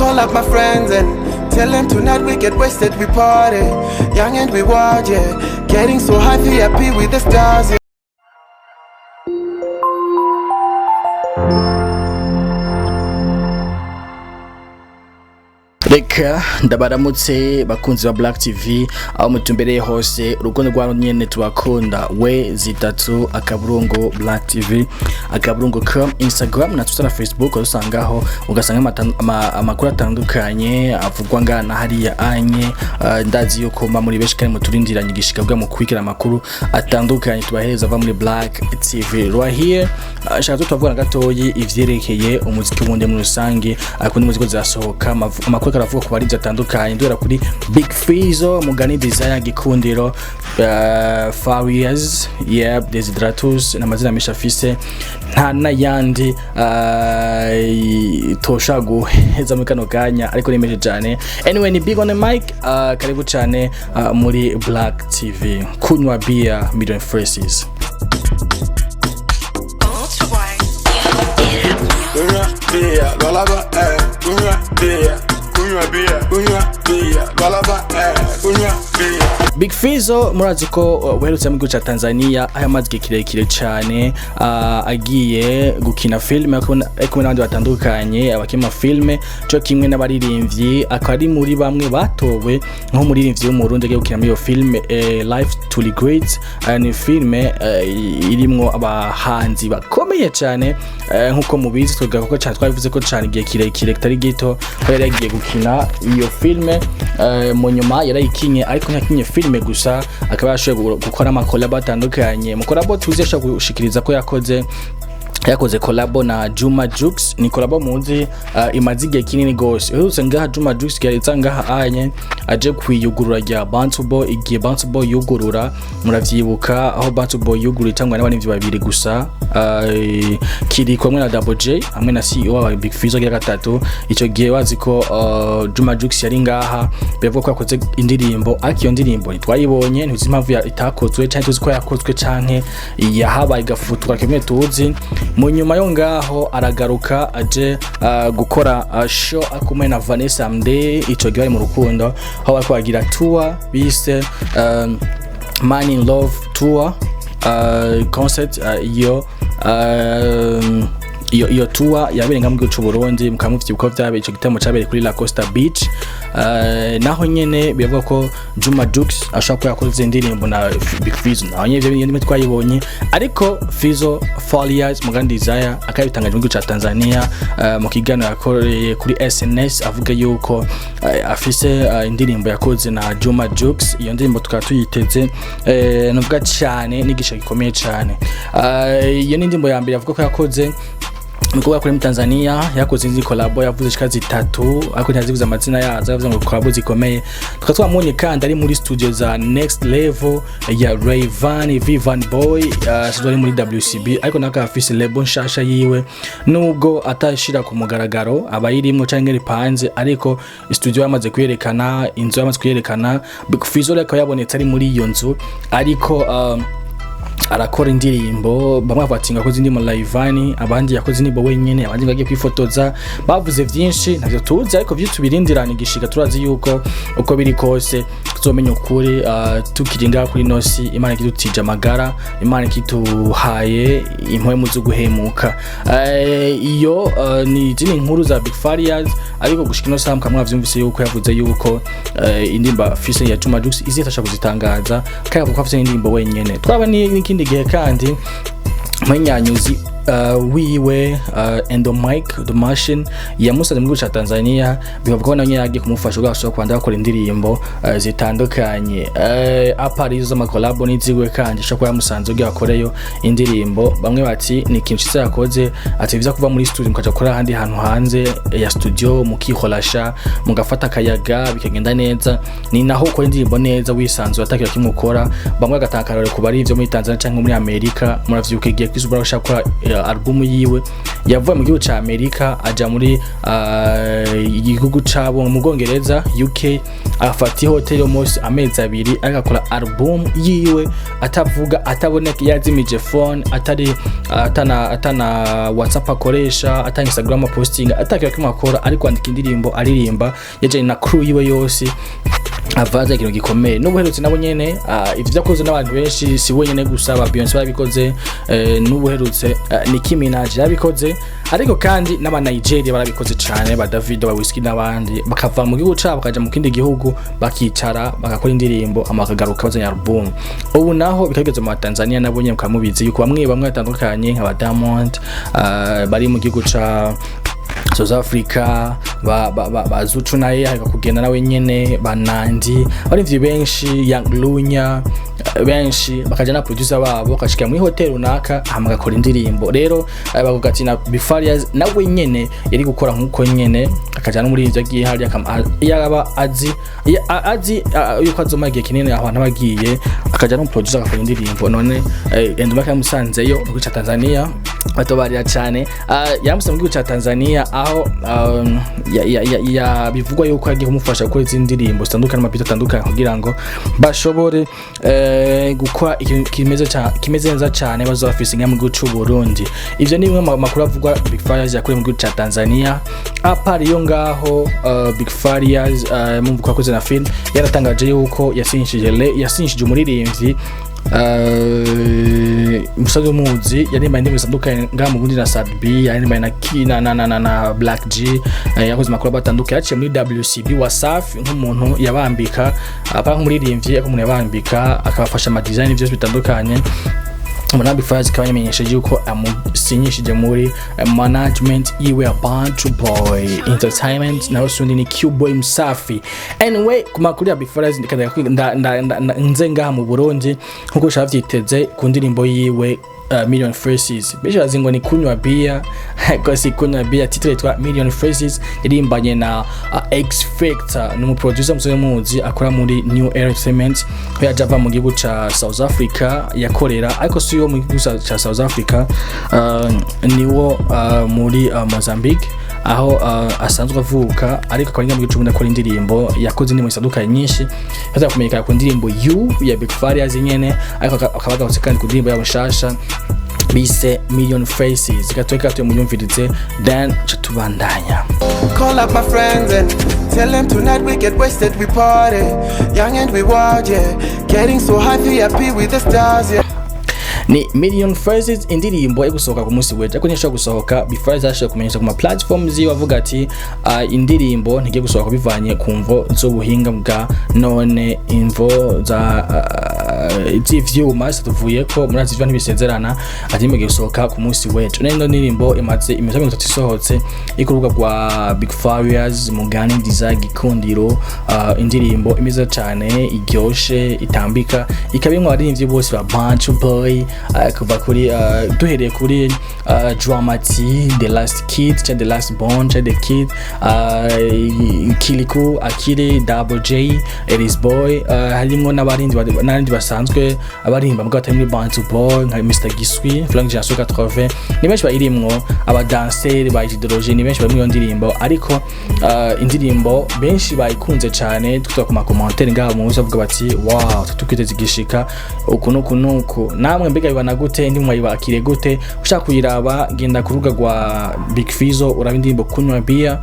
Call up my friends and tell them tonight we get wasted, we party. Young and we wild, yeah. Getting so high, happy with the stars, yeah. Reka ndabaramutse bakunzi ba Black TV aho mutumbereye hose, urukundo rwa nyene tubakunda. We zitatu akaburungu Black TV akaburungu com, Instagram na Twitter na Facebook usangaho, ugasanga amakuru atandukanye avugwa ngana hariya anye. Ndazi yuko mba muri benshi kandi muturindiranye igishika bwa mu kwikira amakuru atandukanye tubahereza ava muri Black TV right here. Shaka tuvugana gatoyi ivyerekeye umuziki wundi muri rusange, ariko n'umuziki zirasohoka, amakuru aravuga ku barinzi atandukanye, duhera kuri Big Fizzo, Mugani Desire, Gikundiro, Farious, yeah, Desidratus n'amazina menshi afise nta n'ayandi tosha guheza muri kano kanya, ariko ni menshi cyane. Anyway, ni Big on the mic. Karibu cyane muri Black TV, kunywa beer million faces. Kunywa bia, lwalaba, eh, kunywa bia, kunywa bia, kunywa bia, lwalaba, eh, kunywa bia. Big Fizzo murazi ko uherutse mu gihugu ca Tanzania aho yamaze igihe kirekire cane, agiye gukina filime ari kumwe n'abandi batandukanye abakina filime co kimwe n'abaririmbyi, akaba ari muri bamwe batowe nk'umuririmbyi w'Umurundi agiye gukina muri iyo filime, Life to Regret. Ni filime irimwo abahanzi bakomeye cane, nkuko mubizi twiga ko cane twabivuze ko cane igihe kirekire kitari gito ko yari yagiye gukina iyo filime. Mu nyuma yarayikinye, ariko ntiyakinye filime gusa, akaba yashoboye gukora amakolabo atandukanye. Mu kolabo tuzi yashoboye gushikiriza ko yakoze kolabo na Juma Jux, ni kolabo muzi imaze igihe kinini gose. Uherutse ngaha Juma Jux yahita ngaha anye aje kwiyugurura rya Bantu Boy, igihe Bantu Boy yugurura muravyibuka, aho Bantu Boy yugurura itangwa n'abarimvyi babiri gusa, kiri kumwe na Double J hamwe na CEO wa Big Fizzo ya gatatu. Ico gihe bazi ko Juma Jux yari ngaha, bivuga ko yakoze indirimbo, ariko iyo ndirimbo ntitwayibonye, ntuzi impamvu itakozwe canke tuzi ko yakozwe canke yahabaye igafutwa kimwe tuzi. Mu nyuma yo ngaho aragaruka aje gukora show akumwe na Vanessa Mdee, ico gihe bari mu rukundo, aho bariko bagira tour bise Man in Love Tour concert. Iyo tour yabereye nga mu gihugu c'u Burundi, mukaba muvyibuka ko vyabereye ico gitaramo cabereye kuri La Costa Beach. Naho nyene biravuga ko Juma Jux ashobora kuba yakoze indirimbo na Big Fizzo, naho nyene ivyo ndimo twayibonye, ariko Fizzo Farious Mugani Desire akabitangaje mu gihugu ca Tanzania, mu kiganiro yakoreye kuri SNS, avuga yuko afise indirimbo yakoze na Juma Jux. Iyo ndirimbo tukaba tuyiteze, nuvuga cyane n'igisha gikomeye cyane. Iyo ni indirimbo ya mbere avuga ko yakoze umukobwa kuri muri Tanzania. Yakoze izi collabo yavuze shika zitatu, ariko ntiyazivuze amazina yazo, yavuze ngo collabo zikomeye. Tukaba twamubonye kandi ari muri studio za Next Level ya Rayvanny Vivan Boy, asanzwe ari muri WCB, ariko nawe akaba afise label nshasha yiwe, nubwo atashira ku mugaragaro abayirimwo canke ripanze, ariko studio yamaze kuyerekana, inzu yamaze kuyerekana. Big Fizzo rero akaba yabonetse ari muri iyo nzu, ariko arakora indirimbo. Bamwe bavuga ati ngo yakoze indirimbo Rayvanny, abandi yakoze indirimbo wenyene, abandi ngo agiye kwifotoza. Bavuze vyinshi ntavyo tuzi, ariko vyo tubirindirana igishika. Turazi yuko uko biri kose tuzomenya ukuri, tukiri ngaha kuri nosi, Imana ikidutije amagara, Imana ikituhaye impwemu zo guhemuka. Iyo ni izindi nkuru za Big Farious, ariko gushika ino saha mukaba mwavyumvise yuko yavuze yuko indirimbo afise ya Juma Jux izitasha kuzitangaza, kandi avuga ko afise indirimbo wenyene. Twaba n'ikindi gihe kandi Mwenyanyuzi wiwe Endo Mike the Machine yamusanze mu gihugu ca Tanzania, bikavuga ko nawe nyene yagiye kumufasha kugira ashobore kubandanya bakora indirimbo zitandukanye, apart izo z'amakolabo n'iziwe, kandi ashobora kuba yamusanze kugira akoreyo indirimbo. Bamwe bati ni ikintu ciza yakoze, ati vyiza kuva muri studio mukaja gukora ahandi hantu hanze ya studio, mukiholasha, mugafata akayaga, bikagenda neza, ni naho ukora indirimbo neza wisanzuye atakintu kimwe ukora. Bamwe bagatanga akarorero ku bari ivyo muri Tanzania canke muri Amerika. Muravyibuka igihe Chris Brown ashaka gukora album yiwe, yavuye mu gihugu ca Amerika aja muri igihugu cabo mu Bwongereza, UK, Afata ihoteli umunsi, amezi 2, agakora album yiwe atavuga, ataboneka, yazimije phone, atari atana WhatsApp akoresha, atana Instagram posting, atakiba kimwe akora, ari kwandika indirimbo, aririmba, yajanye na crew yiwe yose, avaza ikintu gikomeye. N'ubuherutse nabo nyene, ivyo vyakozwe n'abantu benshi, si wenyene gusa, ba Beyonce barabikoze, n'ubuherutse Nicki Minaj yarabikoze, ariko kandi n'aba Nigeria barabikoze cane, ba Davido, ba Wizkid n'abandi, bakava mu gihugu cabo bakaja mu kindi gihugu, bakicara bagakora indirimbo, hama bakagaruka bazanye album. Ubu naho bikageze mu Tanzania, nabo nyene mukaba mubizi yuko bamwe bamwe batandukanye nka ba Diamond bari mu gihugu ca South Africa, ba Zuchu naye aheruka kugenda nawe nyene, ba Nandi, abarimvyi benshi, Young Lunya, benshi bakaja na producer babo, bakashika muri hotel runaka, hama bagakora indirimbo. Rero bavuga ati na Big Farious nawe nyene yari gukora nkuko nyene, akaja no muri ivyo agiye hariya, yaraba azi azi yuko azomara igihe kinini aho hantu abagiye, akaja no producer agakora indirimbo. None Endumaka yamusanzeyo mu gihugu ca Tanzania, batobarira cyane. Yamusanze mu gihugu ca Tanzania, aho ya bivugwa yuko yagiye kumufasha gukora izindi ndirimbo zitandukanye, ama beat atandukanye, kugira ngo bashobore gukora ikintu kimeze neza cyane bazoba bafise nka mu gihugu c'u Burundi. Ivyo ni bimwe mu makuru avugwa Big Farious yakoreye mu gihugu ca Tanzania. Apart iyo ngaho, Big Farious, mumva ko yakoze na film, yaratangaje yuko yasinyishije umuririmbyi musaza muzi yaririmbaye indirimbo zitandukanye ngaha mu Burundi na Sadbi, yaririmbaye na Ki na Black G, yakoze amakuru atandukanye, yaciye muri WCB Wasafi nk'umuntu yabambika, apara nk'umuririmbyi, ariko umuntu yabambika akabafasha ama design byose bitandukanye. Umunambi Farious ikaba yamenyesheje yuko amusinyishije muri management yiwe ya Bantu Boy Entertainment, nawe sundi ni Q-Boy Msafi. Anyway, ku makuru ya Big Farious, nze ngaha mu Burundi, nkuko vyiteze ku ndirimbo yiwe Million Faces, benshi bazi ngo ni kunywa bia, ko si kunywa bia. Title yitwa Million Faces, yaririmbanye na X Factor, ni umuproducer musozi muzi akora muri New Era Entertainment, aho yaje ava mu gihugu ca South Africa yakorera, ariko si yo mu gihugu ca South Africa, niwo muri Mozambique aho asanzwe avuka, ariko akaba ari mu gihugu c'Uburundi akora indirimbo. Yakoze indirimbo zitandukanye nyinshi, yaza kumenyekana ku ndirimbo You ya Big Farious nyene, ariko akaba agarutse kandi ku ndirimbo yabo nshasha bise Million Faces. Gatoya gatoya muyumvirize, then ca tubandanya. Call up my friends and tell them tonight we get wasted, we party. Young and we wild, yeah. Getting so high, happy with the stars, yeah. Ni Million Faces, indirimbo yo gusohoka ku munsi w'ejo, ariko ntishobora gusohoka. Before yashobora kumenyesha ku ma platforms yiwe, avuga ati indirimbo ntigiye gusohoka bivanye ku mvo z'ubuhinga bwa none, imvo za z'ivyuma tuvuye ko murazi ivyo ntibisezerana, ati igiye gusohoka ku munsi w'ejo. Nino ndirimbo imaze iminota 30 isohotse, iri ku rubuga rwa Big Farious Mugani Design Gikundiro. Indirimbo imeze cyane, iryoshe, itambika, ikaba irimwo abaririmbyi bose ba Bantu Boy, kuva kuri duhereye kuri Dramati, The Last Kid cyangwa The Last Born cyangwa The Kid, Kiliku, Akili, Double J, Elis Boy, harimwo n'abarindi basanzwe abarimba mbwa batari muri Bantu Boy nka Mr Giswi, Frank Janso 80, ni benshi bayirimwo, abadanseri ba Idology ni benshi bari muri iyo ndirimbo. Ariko indirimbo benshi bayikunze cyane, twitwa ku ma commentaire ngaha muzi bavuga bati: "Wow, tukwiteze igishika uku nuku nuku." Namwe mbega bibana gute? Ndi mwayibakire gute? Ushaka kuyiraba, genda ku rubuga rwa Big Fizzo uraba indirimbo Kunywa Bia.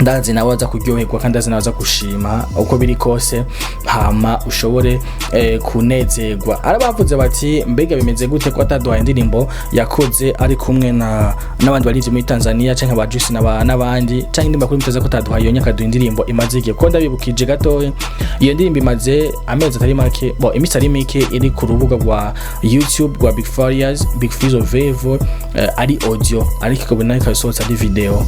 Ndazi nawe aza kuryoherwa kandi ndazi nawe aza gushima uko biri kose, hama ushobore kunezerwa. Arabavuze bati: "Mbega bimeze gute ko ataduhaye indirimbo yakoze ari kumwe na n'abandi barivye muri Tanzania, canke ba Juice n'abandi, canke indirimbo kuri muteze ko ataduhaye iyo nyakaduha indirimbo imaze igihe?" Ko ndabibukije gatoya, iyo ndirimbo imaze amezi atari make, bo iminsi ari mike, iri ku rubuga rwa YouTube rwa Big Farious, Big Fizzo Vevo, ari audio, ariko ikabona ikasohotse ari video,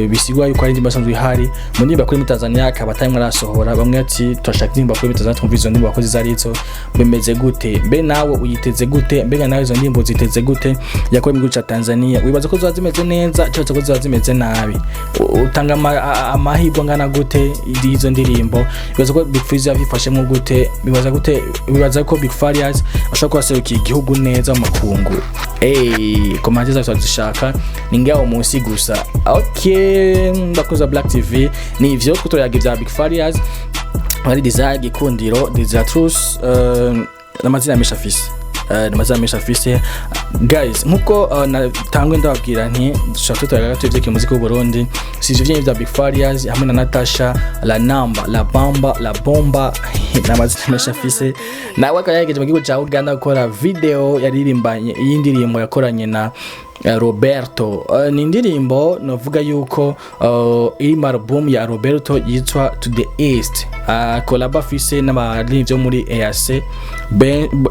bisigwa yuko ari indirimbo isanzwe ihari mu ndirimbo kuri muri Tanzania, akaba atarimwe arasohora. Bamwe ati: "Turashaka indirimbo kuri muri Tanzania, twumva izo ndirimbo wakoze izo arizo." Bimeze gute? Mbe nawe uyiteze gute? Mbega nawe izo ndirimbo ziteze gute yakorewe mu gihugu ca Tanzania? Wibaza ko ziba zimeze neza cyangwa ko ziba zimeze nabi? Utanga amahirwe angana gute y'izo ndirimbo? Wibaza ko Big Fizzo yavyifashemwo gute? Bibaza gute? Wibaza ko Big Farious ashobora kuba aserukiye igihugu neza mu makungu? Commentaire zacu turazishaka, ni ngaho munsi gusa. Okay, bakunzi. Bakunzi ba Black TV, ni ivyo two turayaga ivya Big Farious, ari Desire Gikundiro, Desire Truth, n'amazina menshi afise. N'amazina menshi afise, guys. Nkuko natangwe ndababwira nti dushaka turayaga gato ivyerekeye umuziki w'u Burundi, si ivyo vyonyene vya Big Farious hamwe na Natasha la Namba la Bamba la Bomba, n'amazina menshi afise. Nawe akaba yagejeje mu gihugu ca Uganda gukora video yaririmbanye y'indirimbo yakoranye na Roberto. Ni indirimbo novuga yuko iri mu album ya Roberto yitwa To The East, collab afise n'abaririmbyi bo muri EAC,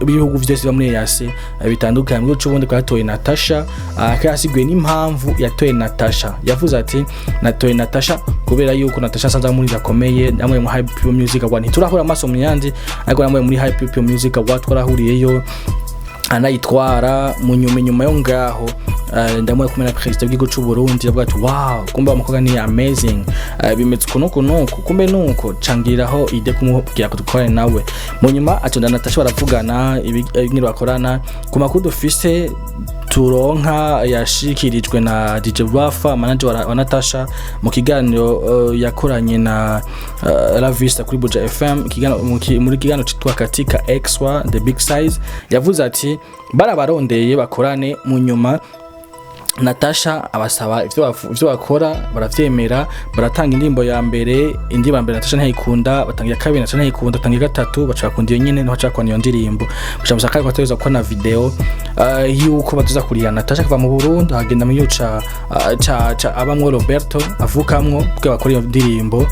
ibihugu vyose biba muri EAC bitandukanye. Mu gihugu c'Uburundi twatoye Natasha, akaba yasiguye n'impamvu yatoye Natasha. Yavuze ati: "Natoye Natasha kubera yuko Natasha asanzwe muri gakomeye namwe mu High People Music Award. Ntiturahura amaso mu yandi, ariko namwe muri High People Music Award twarahuriyeyo, anayitwara mu nyuma. Inyuma yo ngaho ndamwe kumwe na president w'igihugu c'u Burundi, avuga ati: 'Wow, kumbe umukobwa ni amazing, bimeze uku nuku nuku, kumbe nuko cangiraho idée kumubwira ko dukorane nawe.' Mu nyuma atonda Natasha, baravugana ibintu bakorana. Ku makuru dufise turonka yashikirijwe na DJ Rafa, manager wa Natasha, mu kiganiro yakoranye na La Vista kuri Buja FM, ikiganiro muri kiganiro citwa Katika Extra The Big Size, yavuze ati barabarondeye bakorane. Mu nyuma Natasha abasaba ivyo bakora, baravyemera, baratanga indirimbo ya mbere. Indirimbo ya mbere Natasha ntayikunda, batanga iya kabiri, Natasha ntayikunda, batanga iya gatatu, baca bakunda iyo nyene, niho baca bakunda iyo ndirimbo. Baca musaka ko bategerezwa gukora na video yuko bazoza kurira Natasha kuva mu Burundi agenda mu gihugu ca abamwo Roberto avukamwo kugira bakore iyo ndirimbo,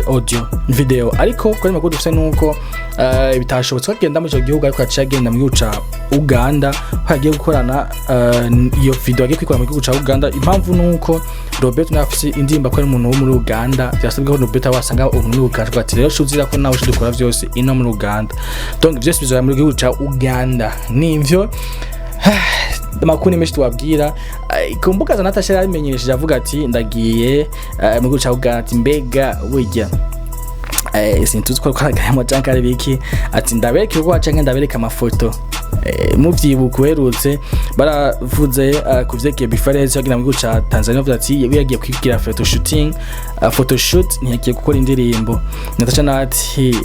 audio video. Ariko kuri makuru dufise nuko bitashobotse ko agenda muri ico gihugu, ariko yaciye agenda mu gihugu ca Uganda aho yagiye gukorana iyo video, agiye kwikora mu gihugu ca Uganda. Impamvu nuko Roberto nawe afise indirimbo akora, umuntu wo muri Uganda. Byasabwe ko Roberto wasanga umuntu muri Uganda, avuga ati: 'Rero shuzira ko nawe dukora vyose ino muri Uganda.' Donc vyose bizora muri gihugu ca Uganda. Nivyo amakuru ni menshi tubabwira. Ku mbuga za Natasha yarabimenyesheje, avuga ati: 'Ndagiye mu gihugu ca Uganda.' Ati: 'Mbega burya sintuzi ko twaragayemo canke ari biki.' Ati: 'Ndabereka ibikorwa canke ndabereka amafoto.' Muvyibuka uherutse baravuze ku vyerekeye Bifarez yagira mu gihugu ca Tanzania, bavuze ati yagiye kwigira photo shooting, photoshoot, ntiyagiye gukora indirimbo. Natasha nawe ati: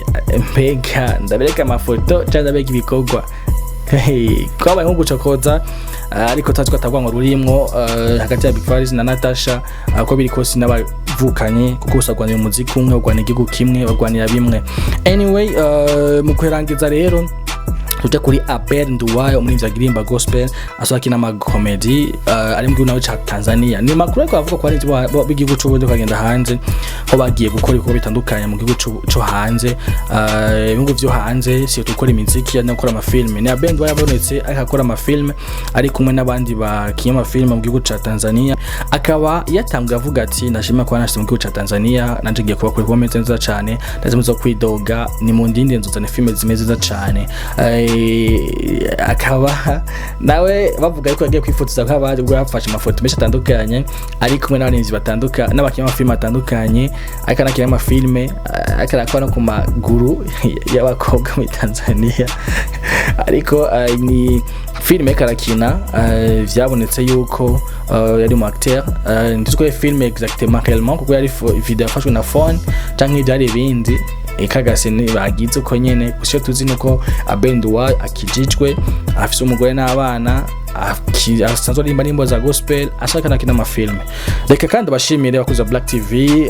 'Mbega ndabereka amafoto canke ndabereka ibikorwa?' Hey, kwabaye nko gucokoza, ariko tazi ko atagwango rurimwo hagati ya Big Farious na Natasha. Uko biri kose n'abavukanye, kuko bose bagwanira umuziki umwe, bagwanira igihugu kimwe, bagwanira bimwe. Anyway, mu kurangiza rero tujya kuri Abel Nduwayo, umuririmbyi aririmba gospel asohoka akina amakomedi, ari mu gihugu nawe ca Tanzania. Ni makuru ariko avuga ko ari b'igihugu c'u Burundi bakagenda hanze, aho bagiye gukora ibikorwa bitandukanye mu gihugu co hanze, ibihugu vyo hanze, si gukora imiziki no gukora amafilme. Ni Abel Nduwayo yabonetse ariko akora amafilme ari kumwe n'abandi bakinye amafilme mu gihugu ca Tanzania. Akaba yatanguye avuga ati: 'Ndashima kuba nashitse mu gihugu ca Tanzania, nanje ngiye kuba kuri meze neza cane, ndazi muzo kwidoga ni mu ndindi nzozana filme zimeze neza cane.' Akaba nawe bavuga yuko yagiye kwifotoza nk'abandi, ubwo yafashe amafoto menshi atandukanye ari kumwe n'abarinzi batandukanye n'abakinnyi b'amafilme atandukanye, ariko anakina amafilme, ariko arakora no ku maguru y'abakobwa muri Tanzania. Ariko ni filime ariko arakina, vyabonetse yuko yari mu acteur. Ntizi ko ari filime exactement réellement, kuko yari video yafashwe na phone canke ivyari ibindi ikagase ni bagize uko nyene. Gusa icyo tuzi nuko Abel Nduwayo akijijwe, afise umugore n'abana, asanzwe aririmba n'imbo za gospel, ashaka anakina amafilme. Reka kandi abashimire abakozi ba Black TV,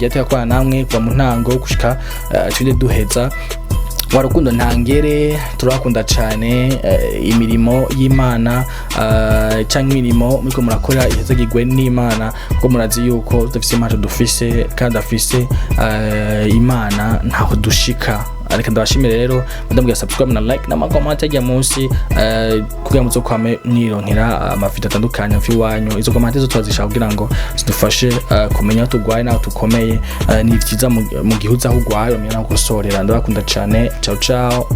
yateka kwana namwe kuva mu ntango gushika tugende duheza wa rukundo ntangere. Turakunda cyane imirimo y'Imana, canke imirimo muriko murakora ihezagirwe n'Imana, kuko murazi yuko dufise impano dufise kandi afise Imana ntaho dushika. Reka ndabashimire rero, ndabwira subscribe na like n'amakomante ajya munsi, kugira muzokwame mwironkera amavideo atandukanye mvi iwanyu. Izo komante zo turazishaka kugira ngo zidufashe kumenya aho turwaye n'aho tukomeye. Ni vyiza mu gihe uzi aho urwaye umenya naho ugosorera. Ndabakunda cane. Ciao ciao.